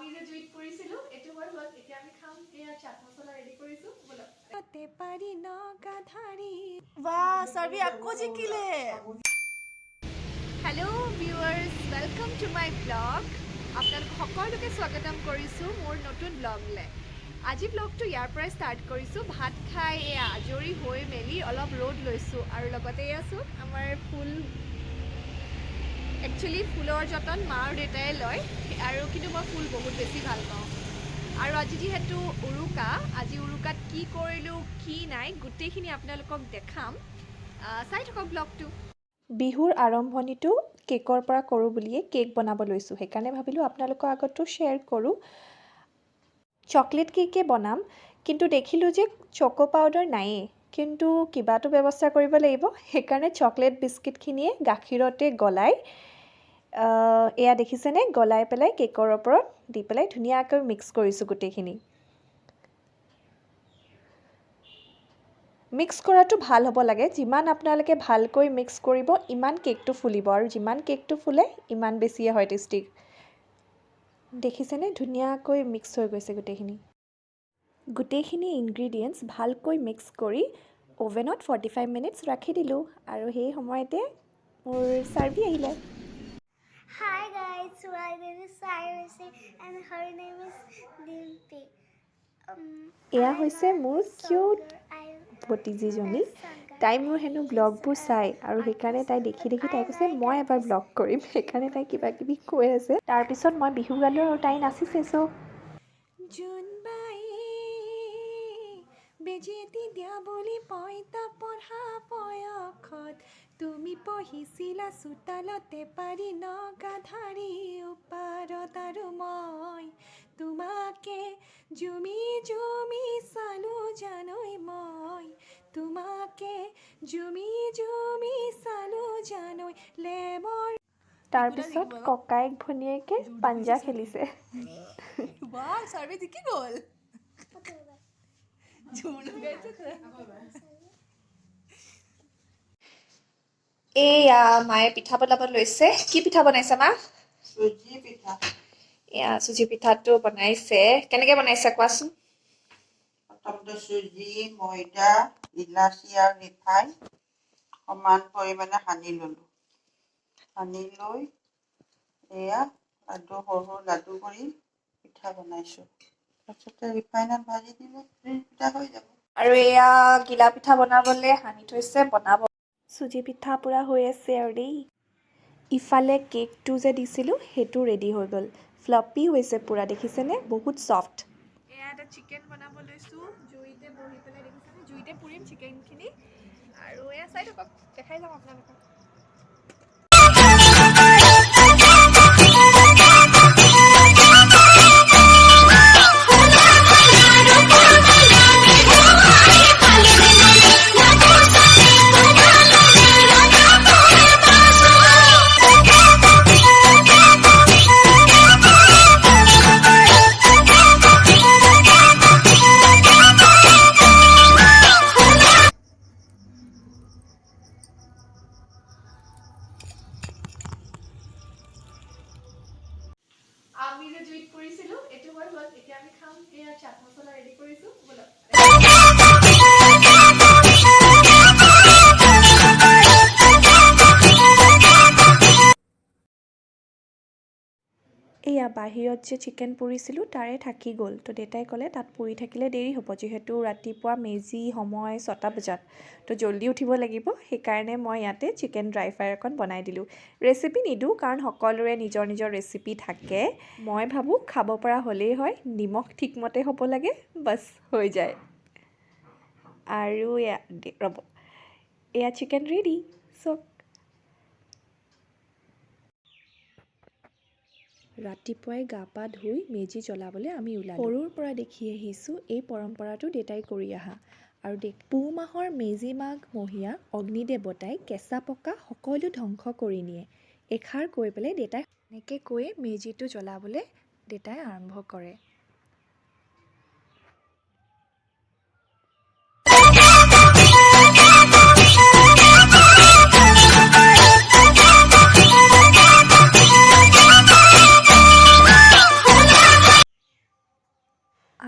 আমি যে জুইত পুৰিছিলোঁ, এইটো হৈ গ'ল। এতিয়া আমি খাম। এয়া চাট মছলা ৰেডি কৰিছোঁ, ব'লক। পাৰি নগাধাৰী। বাহ, চাৰ্বি আকৌ জিকিলে। Hello viewers, welcome to my vlog. আপোনালোক সকলোকে স্বাগতম কৰিছোঁ মোৰ নতুন ব্লগলৈ। আজি ব্লগটো ইয়াৰ পৰাই ষ্টাৰ্ট কৰিছোঁ। ভাত খাই এয়া আজৰি হৈ মেলি অলপ ৰ'দ লৈছোঁ আৰু লগতে এয়া চাওক আমাৰ ফুল। একচুৱেলি ফুলৰ যতন মা আৰু দেউতাই লয় আৰু কিন্তু মই ফুল বহুত বেছি ভাল পাওঁ। আৰু আজি যিহেতু উৰুকা, আজি উৰুকাত কি কৰিলোঁ কি নাই গোটেইখিনি আপোনালোকক দেখাম। চাই থাকক ব্লগটো। বিহুৰ আৰম্ভণিটো কেকৰ পৰা কৰোঁ বুলিয়ে কেক বনাব লৈছোঁ। সেইকাৰণে ভাবিলোঁ আপোনালোকৰ আগতো শ্বেয়াৰ কৰোঁ। চকলেট কেকে বনাম, কিন্তু দেখিলোঁ যে চকো পাউডাৰ নায়েই। কিন্তু কিবাটো ব্যৱস্থা কৰিব লাগিব। সেইকাৰণে চকলেট বিস্কিটখিনিয়ে গাখীৰতে গলাই, এয়া দেখিছেনে, গলাই পেলাই কেকৰ ওপৰত দি পেলাই ধুনীয়াকৈ মিক্স কৰিছোঁ গোটেইখিনি। মিক্স কৰাটো ভাল হ'ব লাগে। যিমান আপোনালোকে ভালকৈ মিক্স কৰিব, ইমান কেকটো ফুলিব আৰু যিমান কেকটো ফুলে ইমান বেছিয়ে হয় টেষ্টি। দেখিছেনে, ধুনীয়াকৈ মিক্স হৈ গৈছে গোটেইখিনি। গোটেইখিনি ইনগ্ৰিডিয়েণ্টছ ভালকৈ মিক্স কৰি অ'ভেনত 45 মিনিটছ ৰাখি দিলোঁ আৰু সেই সময়তে মোৰ চাৰ্ভি আহিলে। Hi guys, my name is Cyrus and her name is Dimpi. এয়া হৈছে মোৰ কিউট ভতিজীজনী। তাই মোৰ হেনো ব্লগবোৰ চায় আৰু সেইকাৰণে তাই দেখি দেখি তাই কৈছে, মই এবাৰ ব্লগ কৰিম। সেইকাৰণে তাই কিবা কিবি কৈ আছে। তাৰপিছত মই বিহু গালোঁ আৰু তাই নাচিছে। চ' জোনবাই বেজেতি দিয়া বুলি পইতা পঢ়া বয়সত তুমি পঢ়িছিলা চোতালতে পাৰি নগাধাৰী ওপাৰত আৰু মই তোমাকে জুমি জুমি চালো জানৈ, মই তোমাকে জুমি জুমি চালো জানৈ লেমৰ। তাৰপিছত ককায়েক ভনীয়েকে পাঞ্জা খেলিছে। বাহ, চাৰ্বি জিকি গ'ল। জোৰ লগাইছে। এয়া মায়ে পিঠা বনাব লৈছে। কি পিঠা বনাইছে মা? চুজি পিঠা। এয়া চুজি পিঠাটো বনাইছে। কেনেকে বনাইছে কোৱাচোন। প্ৰথমতে চুজি, ময়দা, ইলাচি আৰু ৰিফাইন সমান পৰিমাণে সানি ল'লোঁ। সানি লৈ এয়া লাডু, সৰু সৰু লাডু কৰি পিঠা বনাইছোঁ। তাৰপিছতে ৰিফাইনত ভাজি দিলে চুজি পিঠা হৈ যাব। আৰু এয়া ঘিলা পিঠা বনাবলৈ সানি থৈছে, বনাব। চুজি পিঠা পূৰা হৈ আছে আৰু দেই। ইফালে কেকটো যে দিছিলোঁ, সেইটো ৰেডি হৈ গ'ল। ফ্লাফি হৈছে পূৰা, দেখিছেনে, বহুত ছফ্ট। এয়া এটা চিকেন বনাব লৈছোঁ জুইতে বহি পেলাই। দেখিছেনে, জুইতে পুৰিম চিকেনখিনি। আৰু এয়া চাই থাকক, দেখাই যাম আপোনালোকক। আমি যে জুইত পুৰিছিলোঁ, এইটো হৈ গ'ল। এতিয়া আমি খাম। এয়া চাট মছলা ৰেডি কৰিছোঁ, ব'লক। এয়া বাহিৰত যে চিকেন পুৰিছিলোঁ, তাৰে থাকি গ'ল। তো দেউতাই ক'লে তাত পুৰি থাকিলে দেৰি হ'ব, যিহেতু ৰাতিপুৱা মেজি সময় 6টা বজাত, তো জল্দি উঠিব লাগিব। সেইকাৰণে মই ইয়াতে চিকেন ড্ৰাই ফ্ৰাই অকণ বনাই দিলোঁ। ৰেচিপি নিদিওঁ, কাৰণ সকলোৰে নিজৰ নিজৰ ৰেচিপি থাকে। মই ভাবোঁ খাব পৰা হ'লেই হয়, নিমখ ঠিকমতে হ'ব লাগে, বাছ হৈ যায়। আৰু এয়া ৰ'ব, এয়া চিকেন ৰেডি, চাওক। ৰাতিপুৱাই গা পা ধুই মেজি জ্বলাবলৈ আমি ওলালোঁ। সৰুৰ পৰা দেখি আহিছোঁ এই পৰম্পৰাটো দেউতাই কৰি অহা। আৰু পুহ মাহৰ মেজি মাঘ মহীয়া অগ্নি দেৱতাই কেঁচা পকা সকলো ধ্বংস কৰি নিয়ে, এষাৰ কৈ পেলাই দেউতাই এনেকৈ কৈয়ে মেজিটো জ্বলাবলৈ দেউতাই আৰম্ভ কৰে।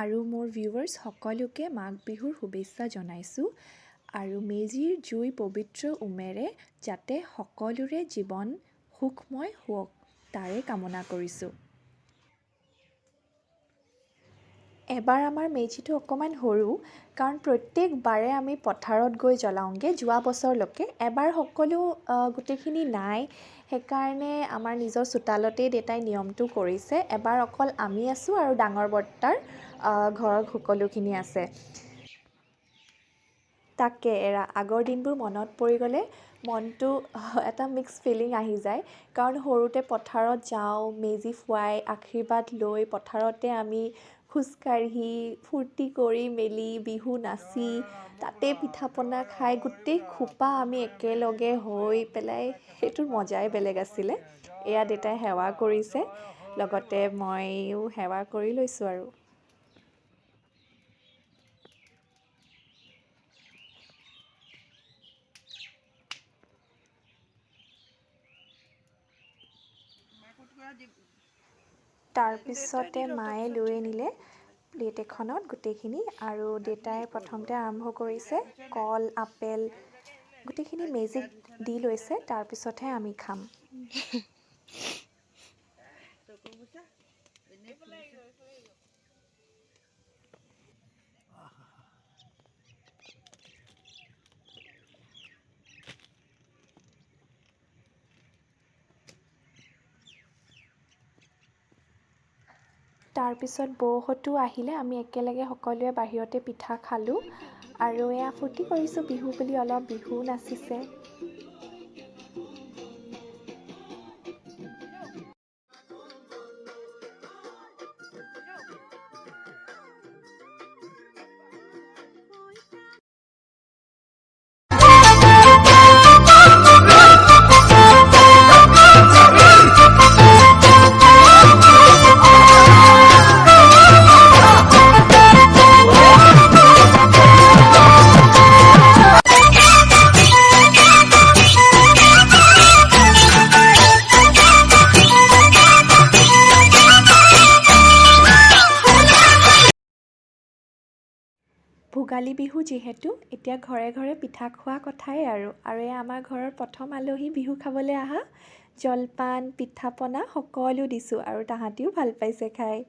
আৰু মোৰ ভিউৱাৰ্ছ সকলোকে মাঘ বিহুৰ শুভেচ্ছা জনাইছোঁ আৰু মেজিৰ জুই পবিত্ৰ উমেৰে যাতে সকলোৰে জীৱন সুখময় হওক তাৰে কামনা কৰিছোঁ। এবাৰ আমাৰ মেজিটো অকণমান সৰু, কাৰণ প্ৰত্যেকবাৰে আমি পথাৰত গৈ জ্বলাওঁগৈ। যোৱা বছৰলৈকে এবাৰ সকলো গোটেইখিনি নাই, সেইকাৰণে আমাৰ নিজৰ চোতালতেই দেউতাই নিয়মটো কৰিছে। এবাৰ অকল আমি আছোঁ আৰু ডাঙৰ বৰ্তাৰ ঘৰৰ সকলোখিনি আছে। তাকে এৰা আগৰ দিনবোৰ মনত পৰি গ'লে মনটো এটা মিক্স ফিলিং আহি যায়, কাৰণ সৰুতে পথাৰত যাওঁ, মেজি ফুৱাই আশীৰ্বাদ লৈ পথাৰতে আমি খোজকাঢ়ি ফূৰ্তি কৰি মেলি বিহু নাচি তাতে পিঠা পনা খাই গোটেই খোপা আমি একেলগে হৈ পেলাই সেইটোৰ মজাই বেলেগ আছিলে। এয়া দেউতাই সেৱা কৰিছে, লগতে ময়ো সেৱা কৰি লৈছোঁ আৰু। তাৰপিছতে মায়ে লৈ আনিলে প্লেট এখনত গোটেইখিনি আৰু দেউতাই প্ৰথমতে আৰম্ভ কৰিছে কল আপেল গোটেইখিনি মেজিক দি লৈছে, তাৰপিছতহে আমি খাম। তাৰপিছত বৌহঁতো আহিলে, আমি একেলগে সকলোৱে বাহিৰতে পিঠা খালোঁ আৰু এয়া ফূৰ্তি কৰিছোঁ বিহু বুলি, অলপ বিহু নাচিছে। ভোগালী বিহু যিহেতু এতিয়া ঘৰে ঘৰে পিঠা খোৱা কথাই আৰু এয়া আমাৰ ঘৰৰ প্ৰথম আলহী বিহু খাবলৈ অহা, জলপান পিঠা পনা সকলো দিছোঁ আৰু তাহাঁতিও ভাল পাইছে খাই।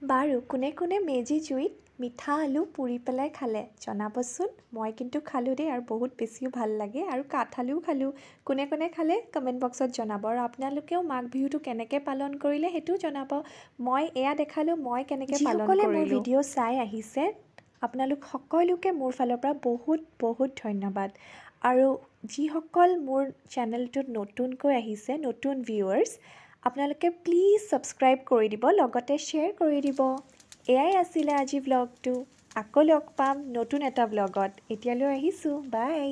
বাৰু কোনে কোনে মেজি জুইত মিঠা আলু পুৰি পেলাই খালে জনাবচোন। মই কিন্তু খালোঁ দেই আৰু বহুত বেছিও ভাল লাগে, আৰু কাঠ আলুও খালোঁ। কোনে কোনে খালে কমেণ্ট বক্সত জনাব, আৰু আপোনালোকেও মাঘ বিহুটো কেনেকৈ পালন কৰিলে সেইটোও জনাব। মই এয়া দেখালোঁ মই কেনেকৈ পালন যিসকলে কৰিলোঁ। মোৰ ভিডিঅ' চাই আহিছে আপোনালোক সকলোকে মোৰ ফালৰ পৰা বহুত বহুত ধন্যবাদ। আৰু যিসকল মোৰ চেনেলটোত নতুনকৈ আহিছে, নতুন ভিউৱাৰ্ছ, আপোনালোকে প্লিজ ছাবস্ক্ৰাইব কৰি দিব, লগতে শ্বেয়াৰ কৰি দিব। এয়াই আছিলে আজি ব্লগটো, আকৌ লগ পাম নতুন এটা ব্লগত। এতিয়ালৈ আহিছোঁ, বাই।